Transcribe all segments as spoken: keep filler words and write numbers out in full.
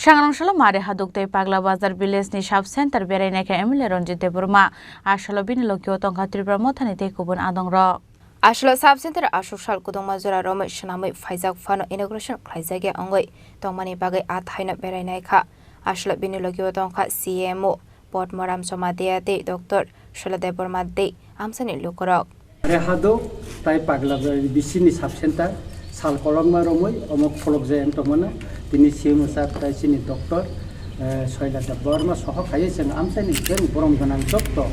Tangrong salo Mare Haduk tei Pagla Bazar village ni sub center berai naikha M L A Ranjit Debbarma. Asalo bini logi o tongkha Tripura Mothani tei kubun adongrok. Asalo sub center aswk sal kwdwngma jora romwi swnamwi phaijak phano inauguration khlaijak ya wngwi tongmani bagwi a thaino berai naikha. Asalo bini logi o tongkha C M O Padma Ram Jamatia tei Doctor Soila Debbarma tei amchaini lukurok. Mare Haduk tai Pagla Bazar bisini sub center sal kolokma romwi omo kholok jai ang tongmano. Tini C M O sir tai chini doctor, eh, Soila Debbarma soho khaiwi chwng amchaini jeng borom gwnang jotto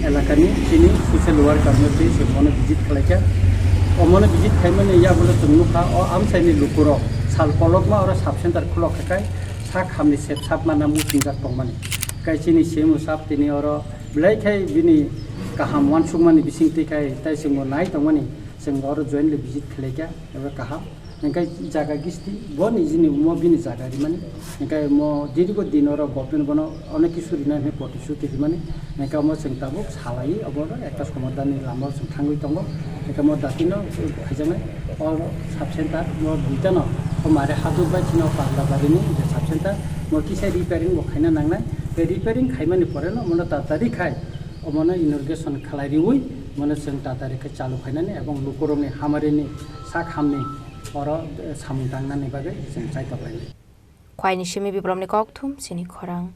elakani chini social worker no twi chwng bono visit khlaikha. Omono visit khaimani yagulo chwng nukha o amchaini lukurok sal kolokma oro sub center khulok khakai sak hamni sep sap mana muchungjak tongmani. Kai chini C M O sir tini oro belai khai bini kaham uansukmani bisingtwi khai tai chwngbo nai tongmani, chwng oro jointly visit khlaikha eba kaham. Hingkai jaga gisti bo nijini omo bini jaga rimani. Hingkai omo dirgo din oro government bono onek kisu rina hinwi protisthuti rimani. Hingkai omo chwng tabuk salai obo ekta somadhanni lama o chwng thangwi tongo. Hingkai omo datino khaijaknai o sub center mo duitano o Mare Haduk bai chini o Pagla Barini je sub center mo kisa repairing bo khaina nangnai. Tei repairing khaimani poreno omono tatari khai omono inauguration khlai riwi mano chwng tatari khe chalu khainani ebong lukurokni hamarini sak hamni oro, eh, samung tangnani bagwi chwng chaithok lainai. Khwaini simi Bipramni kokthum chini khorang.